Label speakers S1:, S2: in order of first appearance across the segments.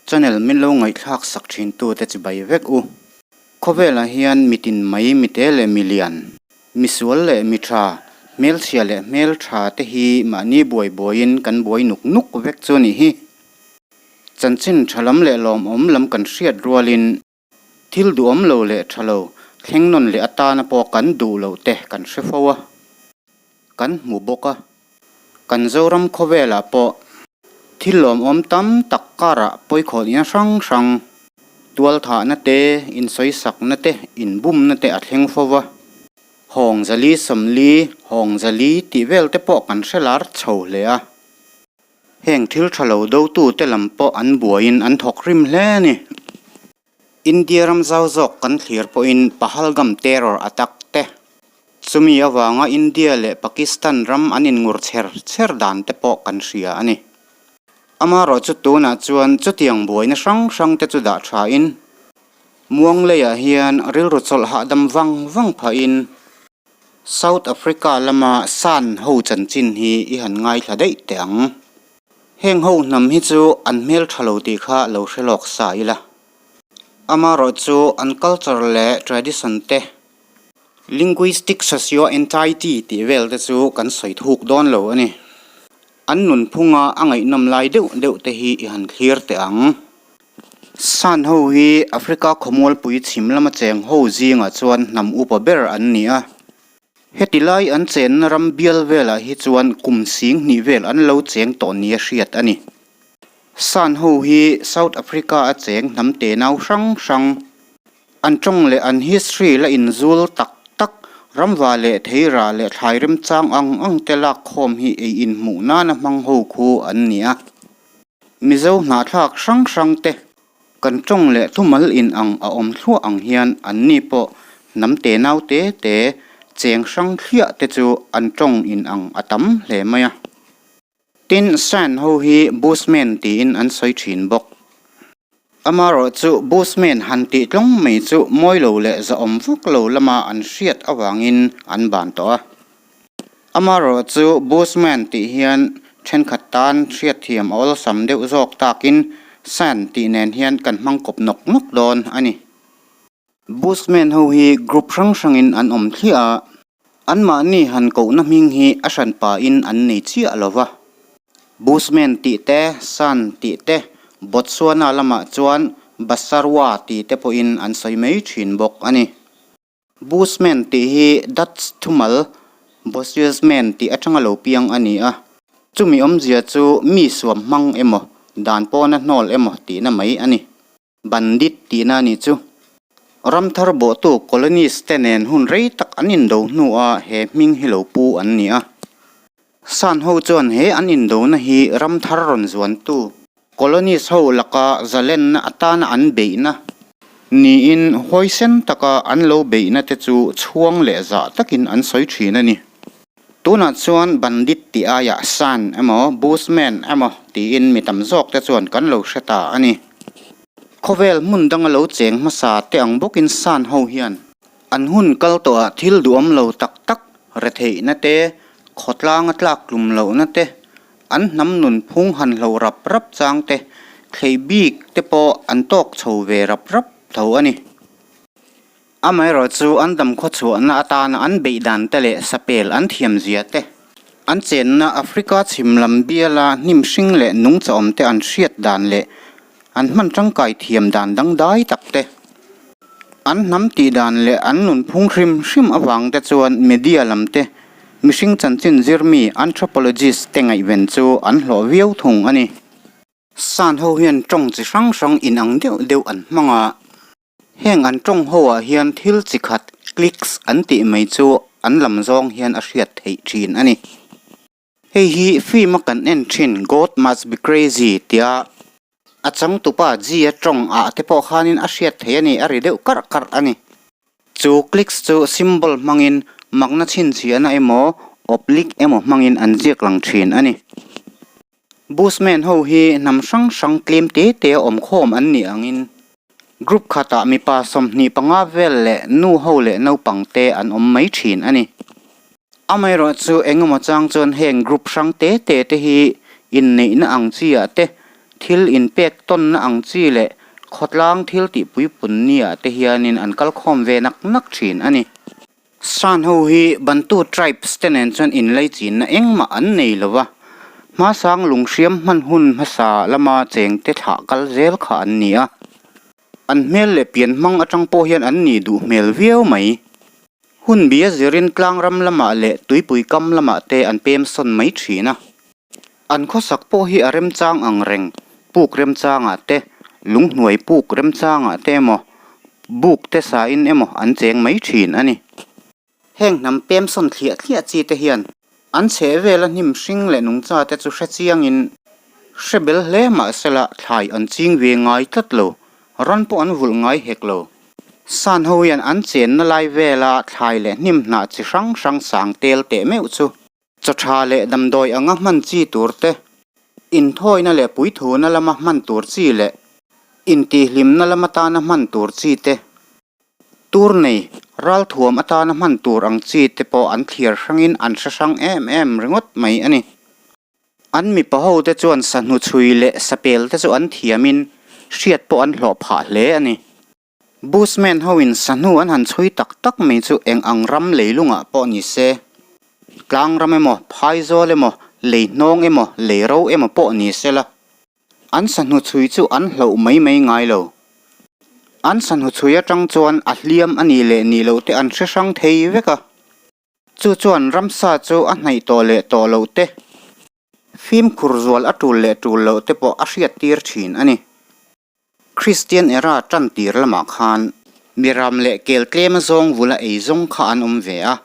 S1: Channel min lo ngaihthlak sak thin tu te chibai vek u. Khawvelah hian mitin mai mite leh milian, misual leh mitha, hmelchhia leh hmeltha te hi mahni buai buaiin kan buai nuk nuk vek chu a nih hi. Chanchin tha lam leh lawmawm lam kan hriat rualin Thil duhawm lo leh tha lo, thleng nawn leh atana pawh kan duh loh te kan hre fo a, kan hmu bawk a. Kan Zoram khawvelah pawh thil lawmawm tam tak karah pawikhawlhna hrang hrang, tualthahna te, insawisakna te, inbumna te a thleng fo va. Hawng zali 40, hawng 400 tih vel te pawh kan hre lar chho hle a. Heng thil tha lo dotute lam pawh an buaiin an thawk rim hle a ni. India ram zau zawk kan thlir pawhin Pahalgam terror attack te, chumi avanga India leh Pakistan ram an inngur chher chher dan te pawh kan hria a ni. Amaherawhchu tunah chuan chutiang buaina hrang hrang te chu dah thain, muang leiah hian rilru chawlh hahdam vang vang phahin, South Africa lama San ho chanchin hi i han ngaithla daih teh ang. Heng ho hnam hi chu an hmel tha lo tih kha lo hre lawk sa ila. Amaherawh chu an culture leh tradition te, linguistic socio-entity tih vel te chu kan sawi thuk dawn lo a ni. An nunphunga a ngaihnawm lai deuh deuh te hi i han thlir teh ang. San ho hi Africa khawmualpui chhim lama cheng ho zingah chuan hnam upa ber an ni a. Heti lai an chenna ram bial velah hi chuan kum sing hnih vel an lo cheng tawh nia hriat a ni. San ho hi South Africa a cheng hnam tenau hrang hrang, an tawng leh an history la inzul tak tak, ramva leh theira leh thlai remchang ang ang te lak khawm hi ei inhmuh nana hmang ho khu an ni a. Mizo hnahthlak hrang hrang te kan tawng leh thumal in ang a awm thluah ang hian anni pawh hnam te nau te te cheng hrang thliah te chu an tawng in ang a tam hle mai a. Tin, San ho hi Bushman tiin an sawi thin bawk. Amaherawh chu Bushman han tih tlawng mai chu mawi lo leh zahawm vak lo lama an hriat avangin an ban tawh a. Amaherawh chu Bushman tih hian thenkhat tan hriatthiam a awlsam deuh zawk takin San tih nen hian kan hmang kawp nawk nawk dawn a ni. Bushman ho hi group hrang hrangin an awm thliah a, anmahni han kohna hming hi a hran pahin an nei chiah lo va. Bushman tih te, San tih te, Botswana lamah chuan Basarwa ti te pawhin an sawi mai thin bawk a ni. Bushman tih hi Dutch thumal Bosjesman tih atanga lo piang a ni a, chumi awmzia chu mi suam hmang emaw, dan pawna hnawl emaw tihna mai a ni. Bandit tihna a nih chu. Ramthar bawhtu colonist te nen hun rei tak an indo hnuah he hming hi lo pu an ni a. San ho chuan he an indona hi ramthar rawn zuantu Colonist ho laka zalenna atana an beihna niin huaisen taka an lo beihna te chu chhuang leh zah takin an sawi thin a ni. Tunah chuan bandit tih aiah San emaw Bushman emaw tiin mi tam zawk te chuan kan lo hre ta a ni. Khawvel hmun danga lo cheng hmasa te ang bawkin San ho hian an hun kal tawhah thil duhawm lo tak tak retheihna te, khawtlanga tlak tlum lohna te, An hnam nunphung han hlo rap rap chang te, thlei bik te pawh an tawk chho ve rap rap tho a ni. Amaherawhchu an damkhaw chhuahna atana an beih dan te leh sapel an thiam zia te, an chenna Africa chhim lam biala hnim hring leh nungchawm te an hriat dan leh an hman tangkai thiam dan dangdai tak te, An hnam tih dan leh an nunphung hrim hrim avang te chuan media lam te, mihring chanchin zirmi, anthropologist, te ngaihven chu an hlawh viau thung a ni. San ho hian tawng chi hrang hrang inang deuh deuh an hmang a, heng an tawng ho ah hian thil chi khat, clicks, an tih mai chu an lam zawng hian a hriat theih thin a ni. Hei hi film a kan en thin God must be crazy tia a changtupa G a tawng ah te pawh khanin a hriat thei a ni, a ri deuh karh karh a ni. Chu clicks chu symbol hmangin makna chhinchhiahna emaw oblique emaw hmangin an ziak lang thin a ni. Bushman ho hi hnam hrang hrang tlem te te a awm khawm an nih angin group khatah mipa 25 vel leh nu ho leh naupang te an awm mai thin a ni. Amaherawh chu engemaw chang chuan heng group hrang te te te hi inneihna ang chi ah te, Thil inpek tawnna ang chi leh khawtlang thil tihpuipun niah te hianin an kal khawm ve nak nak thin a ni. San ho hi Bantu tribes te nen chuan inlaichinna engmah an nei lo va, hmasang lunghriam hman hun hmasa lama chengte thlah kal zel kha an ni a. An hmel leh pian hmang atang pawh hian an nih duh hmel viau mai. Hun bia zirin tlangram lamah leh tuipui kam lamah te an pem sawn mai thin a. An khawsak pawh hi a remchang ang reng, puk remchangah te, lunghnuai puk remchangah te emaw, buk te sain emaw an cheng mai thin a ni. Heng hnam pem sawn thliah thliah chi te hian an chheh vela hnim hring leh nungcha te chu hre chiangin hre bel hle mahsela thlai an ching ve ngai tlat lo, ran pawh an vulh ngai hek lo. San ho hian an chenna lai vela thlai leh hnim hnah chi hrang hrang sang tel teh meuh chu chaw tha leh damdawi anga hman chi tur te, inthawina leh puithuna lama hman tur chi leh intihhlimna lam atana hman tur chi te, tur nei ralthuam atana hman tur ang chi te pawh an thliar hrangin an hre hrang em em ringawt mai a ni. An mipa ho te chuan sahnu chhui leh sapel te chu an thiamin hriat pawh an hlawh phah hle a ni. Bushman ho in sahnu an han chhui tak tak mai chu eng ang ram leilungah pawh ni se, tlang ram emaw, phaizawl emaw, lei hnawng emaw, lei ro emaw pawh ni se la, an sahnu chhui chu an hlauh mai mai ngai lo. An sahnu chhui atang chuan a hliam a nih leh nih loh te an hre hrang thei vek a. Chu chuan ramsa chu a hnaih tawh leh tawh loh te, fimkhur zual a tul leh tul loh te pawh a hriattir thin a ni. Kristian era tan tir lamah khan miram leh kel tlem azawng vula ei zawng kha an awm ve a,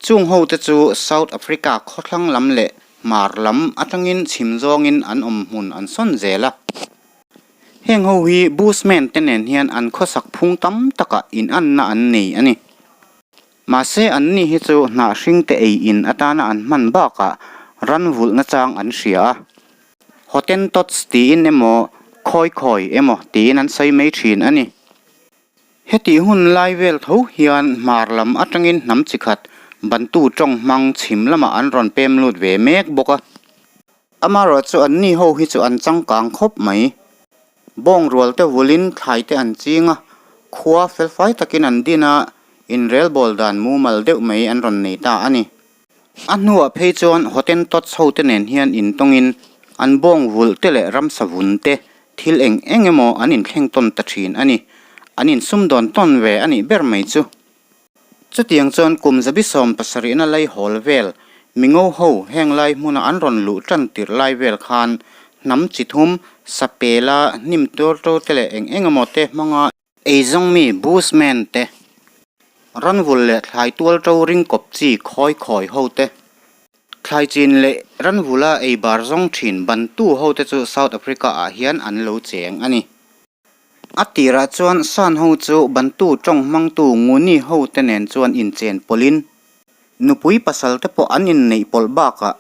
S1: chung ho te chu South Africa khawthlang lam leh hmar lam atangin chhim zawngin an awm hmun an sawn zel a. Heng ho hi Bushman te nen hian an khawsak phung tam takah inanna an nei a ni. Mahse anni hi chu hnah hringte ei in atana an hman bakah ran vulhna chang an hria a. Hottentots tiin emaw Khawi khawi emaw tiin an sawi mai thin a ni. Hetih hun lai vel tho hian hmar lam atangin hnam chi khat Bantu tawng hmang chhim lamah an rawn pem lut ve mek bawk a. Amaherawh chu anni ho hi chu an changkang khawp mai. Bawng rual te vulin thlai te an ching a, khua felfai takin an din a, inrelbawl dan mumal deuh mai an rawn nei ta a ni. A hnuah phei chuan Hottentots ho te nen hian intawngin an bawng vulh te leh ramsa vun te thil eng eng emaw an inthleng tawn ta thin a ni. An insumdawn tawn ve a nih ber mai chu. Chutiang chuan kum zabi 70na lai hawl vel mingo ho heng lai hmuna an rawn luh tan tirh lai vel khan hnam chi thum, sapela, hnim tur to te leh eng eng emaw te hmanga eizawng mi Bushman te, ranvul leh thlai tual to ringkawp chi khawi khawi ho te, thlai chin leh ranvula ei bar zawng thin Bantu ho te chu South Africa ah hian an lo cheng a ni. A tirah chuan San ho chu Bantu tawng hmangtu Nguni ho te nen chuan inchen pawlhin nupui pasal te pawh an inneih pawlh bakah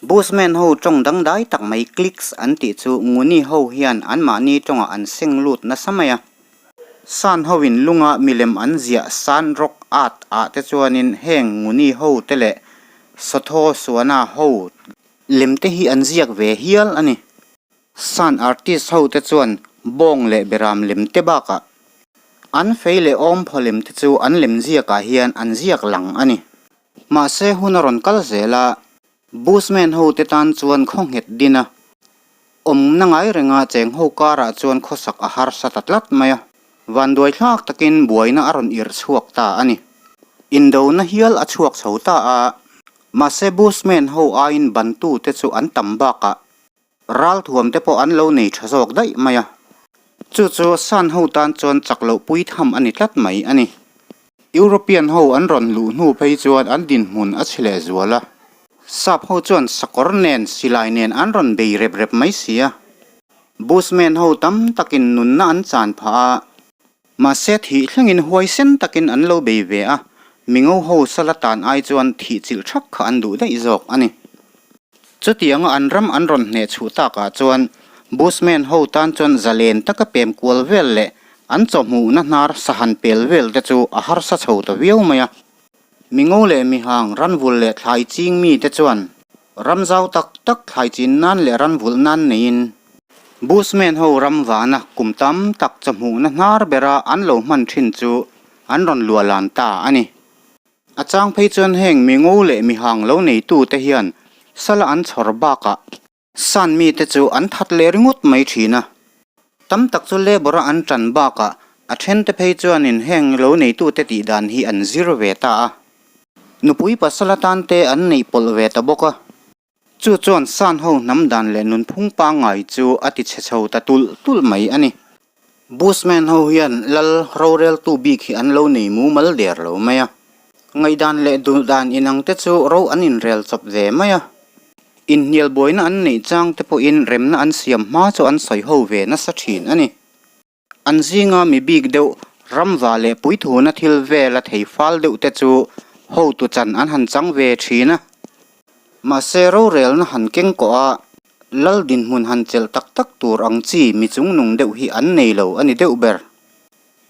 S1: Bushman ho tawng dangdai tak mai clicks an tih chu Nguni ho hian anmahni tawngah an seng lut nasa mai a. San hoin lunga milem an ziah San Rock Art ah te chuanin heng Nguni ho te leh Sotho Suana ho lem te hi an ziak ve hial a ni. San artist ho te chuan bawng leh beram lem te bakah an fei leh awmphaw lem te chu an lem ziakah hian an ziak lang a ni. Mahse hun a rawn kal zel a, Bushman ho te tan chuan khaw nghet din a, awmna ngai renga cheng ho karah chuan khawsak a harsa ta tlat mai a, vanduai thlak takin buaina a rawn irh chhuak ta a ni. Indona hial a chhuak chho ta a, mahse Bushman ho aiin bantu te chu an tam bakah Ralthuam te pawh an lo nei tha zawk daih mai a, chu chu San ho tan chuan chak loh pui tham a ni tlat mai a ni. European ho an rawn luh hnu phei chuan an dinhmun a chhe leh zual a, Sap ho chuan sakawr nen silai nen an rawn bei rep rep mai si a, Bushman ho tam takin nunna an chan phah a, mahse thih thlengin huaisen takin an lo bei ve a, mingo ho sala tan ai chuan thih chilh thak kha an duh daih zawk a ni. Chutianga an ram an rawn hneh chhuh takah chuan Bushman ho tan chuan zalen taka pem kual vel leh an chawhmuhna hnar sahan pel vel te chu a harsa chho ta viau mai a. Mingo leh mihang ranvul leh thlai ching mi te chuan ram zau tak tak thlai chin nan leh ranvulh nan neiin. Bushman ho ram vana kum tam tak chawhmuhna hnar bera an lo hman thin chu an rawn luahlan ta a ni. A chang phei chuan heng mi ngo leh mi hang lo neitute hian sala an chhawr bakah San mite chu an that leh ringawt mai thin a. Tam tak chu labour a an tan bakah a thente phei chuanin heng lo neitute tih dan hi an zir ve ta a. Nupui pasal atan te an neih pawlh ve ta bawk a. Chu chuan San ho hnam dan leh nunphung pangngai chu a ti chhe chho ta tulh tulh mai a ni. Bushman ho hian lal roreltu bik hi an lo nei mumal der lo mai a. Ngaihdan leh duhdan inang te chu ro an inrel chawp ve mai a. Inhnial buaina an neih chang te pawhin remna an siam hma chu an sawi ho ve nasa thin a ni. An zinga mi bik deuh ramva leh puithuna thil vela thei fal deuh te chu hotu chan an han chang ve thin a. Mahse rorelna han keng kawh a, lal dinhmun han chelh tak tak tur ang chi mi chungnung deuh hi an nei lo a ni deuh ber.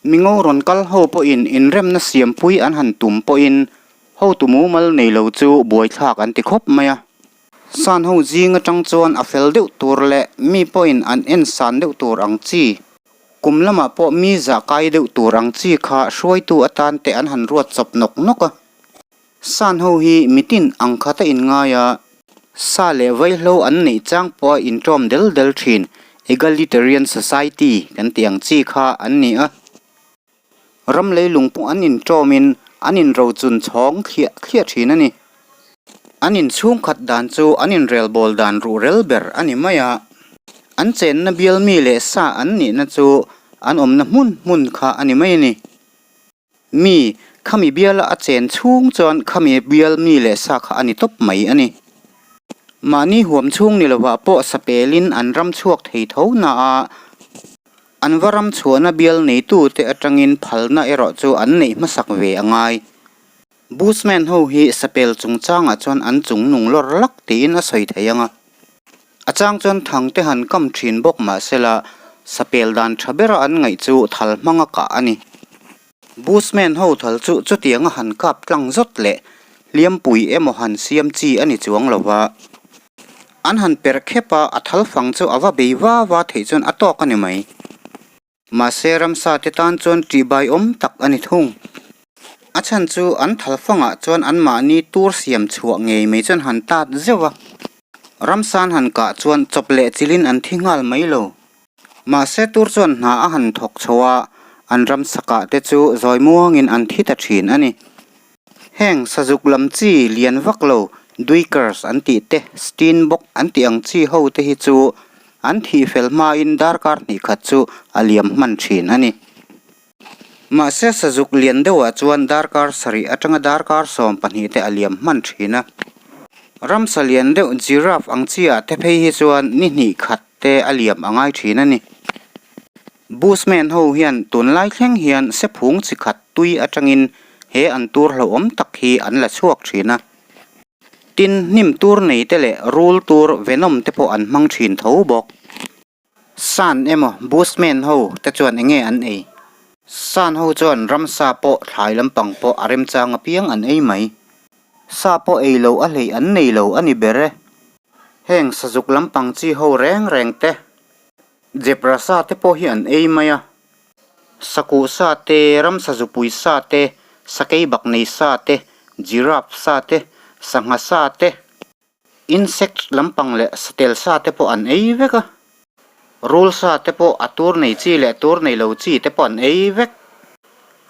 S1: Mi ngo rawn kal ho pawhin inremna siampui an han tum pawhin hotu mumal nei lo chu buaithlak an ti khawp mai a. San ho zing atang chuan a fel deuh tur leh mi pawhin an en san deuh tur ang chi, kum lamah pawh mi zah kai deuh tur ang chi kha hruaitu atan te an han ruat chawp nawk nawk a. San ho hi mitin ang khat a inngai a, sa leh vaihlo an neih chang pawh a inṭawm del del thin, egalitarian society kan tih ang chi kha an ni a. Ram leilung pawh an inṭawmin an inrochun chhawng thliah thliah ṭhin a ni. An inchhungkhat dan chu an inrelbawl dan ruhrel ber a ni mai a. An chenna bial mi leh sa an nihna chu an awmna hmun hmun kha a ni mai a ni. Mi, khami biala a chen chhung chuan khami bial mi leh sa kha a ni tawp mai a ni. Mahni huam chhung ni lovah pawh sapelin an ram chhuak thei tho na a. An va ram chhuahna bial neitute atangin phalna erawh chu an neih hmasak ve a ngai. Bushman ho hi sapel chungchangah chuan an chung nung lawr lak tiin a sawi thei ang a. A chang chuan thang te han kam thin bawk mah sela sapel dan tha bera an ngaih chu thal hmanga kah a ni. Bushman ho thal chu chutianga han kap tlang zawt leh hliampui emaw han siam chi a ni chuang lo va. An han perh khep a, a thal fang chu a va bei va va theih chuan a tawk a ni mai. Mahse ramsa te tan chuan ṭihbai awm tak a ni thung. A chhan chu an thal fangah chuan anmahni tur siam chhuah ngei mai chuan han tat zeuh a. Ramsa an han kah chuan chawp leh chilhin an thi nghal mai lo. Mahse tur chuan hna a han thawk chho a, an ram sakah te chu zawi muangin an thi ta thin a ni. Heng sazuk lam chi lian vak lo duikers an tih te, steenbok an tih ang chi ho te hi chu an thih fel hmain darkar hnih khat chu a liam hman thin a ni. Mahse sazuk lian deuhah chuan darkar sarih atanga darkar 12 te a liam hman thin a. Ramsa lian deuh giraffe ang chi ah te phei hi chuan ni hnih khat te a liam a ngai thin a ni. Bushman ho hian tunlai thleng hian sephung chi khat tui atangin he an tur hlauhawm tak hi an la chhuak thin a. Tin, hnim tur nei te leh rul tur venom te pawh an hmang thin tho bawk. San emaw Bushman ho te chuan enge an ei? San ho chuan ramsa pawh thlai lampang pawh a remchang apiang an ei mai. Sa pawh ei lo a hleih an nei lo a ni ber e. Heng sazuk lampang chi ho reng reng te, zebra sa te pawh hi an ei mai a. Sakuh sa te, ramsa zupui sa te, sakei bak nei sa te, giraffe sa te, sangha sa te, Insect lampang leh satel sa te pawh an ei vek a, rul sa te pawh a tur nei chi leh tur nei lo chi te pawh an ei vek.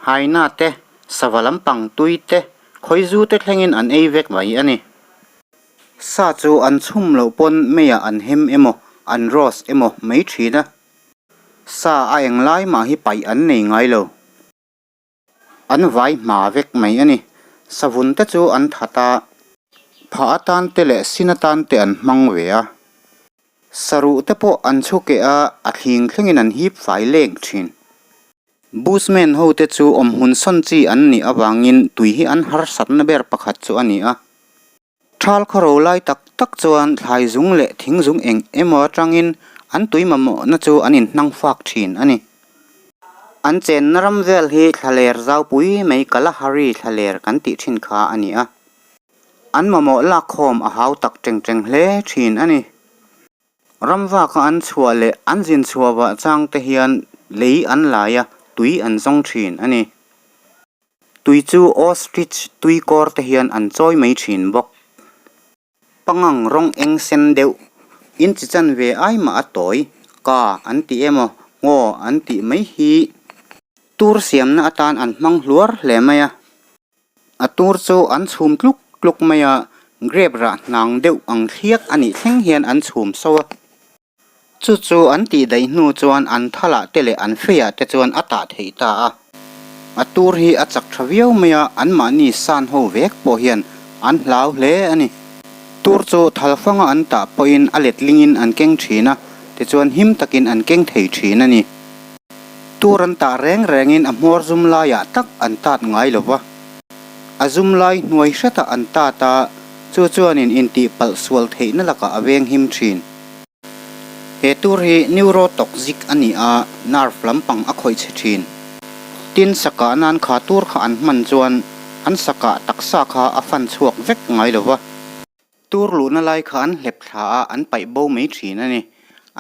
S1: Hyena te, sava lampang tui te, khawizu te thlengin an ei vek mai a ni. Sa chu an chhum loh pawn meiah an hem emaw, an roast emaw mai thin a. Sa a englai mah hi paih an nei ngai lo. An vai hma vek mai a ni. Savun te chu an that a, phah atan te leh sin atan te an hmang ve a. Saruh te pawh an chhu keh a, a thling thlengin an hip fai leng thin. Bushman ho te chu awmhmun sawn chi an nih avangin tui hi an harsatna ber pakhat chu a ni a. Thal khawro lai tak tak chuan thlai zung leh thing zung eng emaw atangin an tui mamawhna chu an inhnang fak thin a ni. An chenna ram vel hi thlaler zaupui mai Kalahari thlaler kan tih thin kha a ni a. An mamawh lakkhawm a hau tak teng teng hle thin a ni. Ramvaka an chhuah leh an zin chhuah vah chang te hian lei an lai a, tui an zawng thin a ni. Tui chu ostrich tui kawr te hian an chawi mai thin bawk. Pangang rawng eng sen deuh, in chi chan ve ai mah a tawi, ka an ti emaw, ngaw an tih mai hi tur siamna atan an hmang hluar hle mai a. A tur chu an chhum tluk tluk mai a, grape rah hnang deuh ang thliak a nih thleng hian an chhum so a. Chu chu an tih daih hnu chuan an thalah te leh an feiah te chuan a tah theih ta a. A tur hi a chak tha viau mai a, anmahni san ho vek pawh hian an hlau hle a ni. Tur chu thal fanga an tah pawhin a letlingin an keng thin a, tichuan him takin an keng thei thin a ni. Tur an tah reng rengin a hmawr zum laiah tak an tat ngai lo va, a zum lai hnuai hretah an tat a, chu chuanin intihpalh sual theihna lakah a veng him thin. He tur hi neurotoxic a ni a, nerve lampang a khawih chhe thin. Tin, sakah nan kha tur kha an hman chuan an sakah taksa kha a fan chhuak vek ngai lo va. Tur luhna lai kha an hlep thla a, an paih bo mai thin a ni.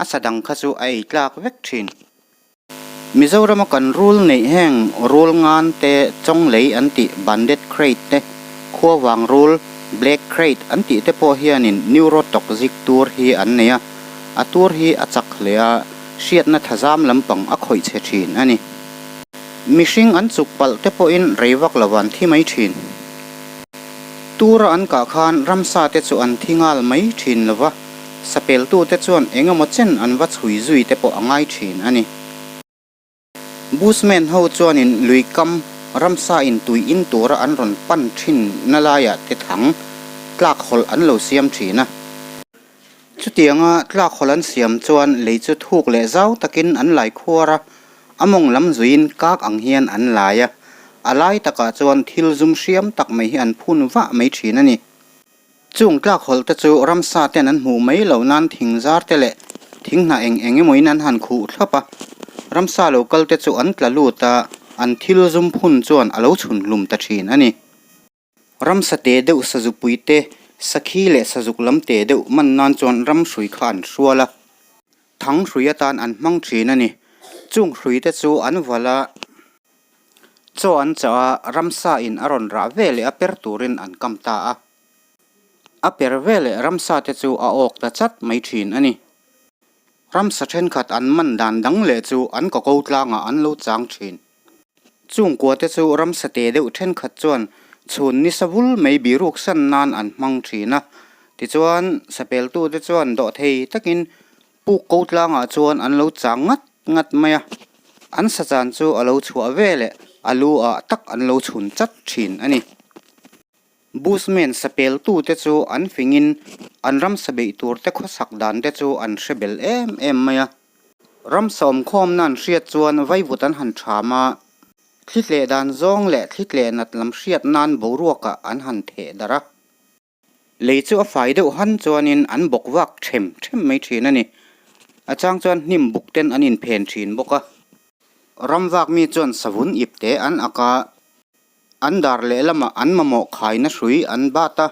S1: A sa dang kha chu a ei tlak vek thin. Mizorama kan rul neih heng rul ngan te, chawnglei an tih banded krait te, khuavang rul, black krait an tih te pawh hianin neurotoxic tur hi an nei a, a tur hi a chak hle a, hriatna thazam lampang a khawih chhe thin a ni. Mihring an chuk palh te pawhin rei vak lo an thi mai thin. Tura an kah khan ramsa te chu an thi nghal mai thin lo va. Sapeltute chuan eng emaw chen an va chhui zui te pawh a ngai thin a ni. Bushman ho chuanin lui kam ramsa in tui in tura an rawn pan thin na laiah te thang tlak hawlh an lo siam thin a. Chutianga tlak hawlh an siam chuan lei chu thuk leh zau takin an lai khuar a, a mawng lam zuiin kak ang hian an lai a, a lai takah chuan thil zum hriam tak mai hi an phun vah mai thin a ni. Chung tlak hawlh te chu ramsa ten an hmuh mai loh nan thing zar te leh thing hnah eng eng emawin an han khuh thlap a, ramsa lo kal te chu an tla lut a, an thil zum phun chuan a lo chhun hlum ta thin a ni. Ramsa te deuh sazupui te, sakhi leh sazuk lam te deuh man nan chuan ram hrui kha an hrual a, thang hrui atan an hmang thin a ni. Chung hrui te chu an valh a. Chaw an chah a, ramsa in a rawn rah ve leh a per turin an kam ta a. A per ve leh ramsa te chu a awk ta chat mai thin a ni. Ramsa thenkhat an man dan dang leh chu an kaw ko tlangah an lo chang thin. Chung kua te chu ramsa te deuh thenkhat chuan chhun nisa vul mai biruk san nan an hmang thin a. Tichuan, sapeltute chuan dawhthei takin Puk ko tlangah chuan an lo chang ngat ngat mai a, an sachan chu a lo chhuah ve leh a lu ah tak an lo chhun chat thin a ni. Bushman sapeltute chu an fingin an ramsa beih tur te khawsak dan te chu an hre bel em em mai a. Ramsa awmkhawmna an hriat chuan vaivut an han ṭham a, thlitleh dan zawng leh thlitleh nat lam hriat nan boruakah an han theh darh a. Lei chu a fai deuh han chuanin an bawk vak them them mai thin a ni. A chang chuan hnim buk ten an inphen thin bawk a. Ram vak mi chuan savun ip te an ak a, an dar lehlamah an mamawh khaina hrui an bat a.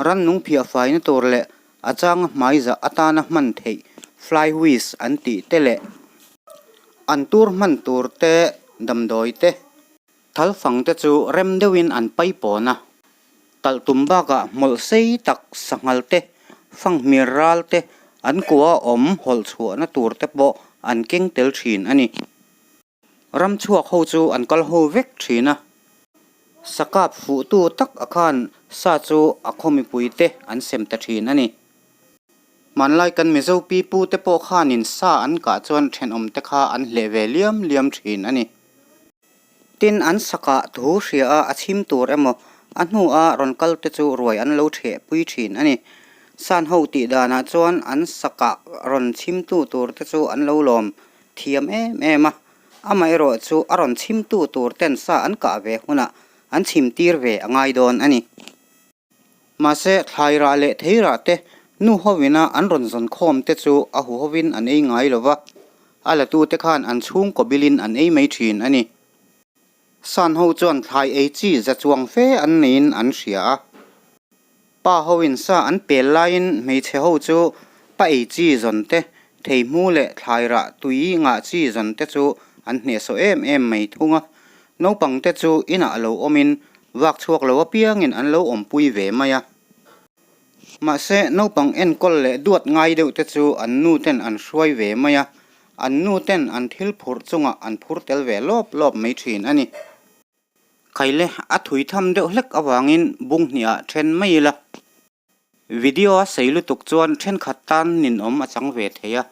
S1: Rannung phiah faina tur leh a changa hmaizah atana hman theih fly whisk an tih te leh an tur hman tur te damdawi te Thal fang te chu rem deuhin an pai pawn a, talh tum bakah hmawlh sei tak sanghal te, fanghmir ral te, an kua awm hawlh chhuahna tur te pawh an keng tel thin a ni. Ram chhuak ho chu an kal ho vek thin a, sakap fuhtu tak a khan sa chu a khaw mipui te an sem ta thin a ni. Hmanlai kan Mizo pipu te pawh khanin sa an kah chuan thenawm te kha an hleh ve liam liam thin a ni. Tin, an sakah thu hria a, a chhim tur emaw, a hnua rawn kal te chu ruai an lo theh pui thin a ni. San ho tih danah chuan an sakah rawn chhimtu tur te chu an lo lawm thiam em em a, amaherawh chu a rawn chhimtu tur ten sa an kah ve hunah an chhim tir ve a ngai dawn a ni. Mahse, thlai rah leh thei rah te nu hovina an rawn zawn khawm te chu a hu hovin an ei ngai lo va, a latute khan an chhungkaw bilin an ei mai thin a ni. San ho chuan thlai ei chi za chuang fe an neiin an hria a. Pa hoin sa an pel laiin hmeichhe ho chu pa Pangpa ei chi zawn te, theihmu leh thlai rah tui ngah chi zawn te chu an hnehsawh em em mai thung a. Naupang te chu inah lo awmin vak chhuak lo apiangin an lo awmpui ve mai a. Mahse, naupang enkawl leh duat ngai deuh te chu an nu ten an hruai ve mai a, an nu ten an thil phurh chungah an phur tel ve lawp lawp mai thin a ni. Khaile a thui tham deuh hlek avangin bung hnihah then mai ila. Video a sei lutuk chuan thenkhat tan ninawm a chang ve thei a.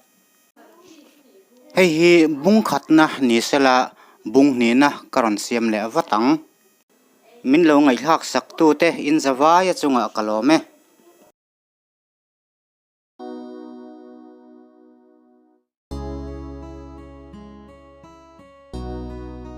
S1: Hei hi bung khatna ni sela bung hnihna ka rawn siam leh vat ang. Min lo ngaihthlak sak tute in zavaia chungah ka lawm e.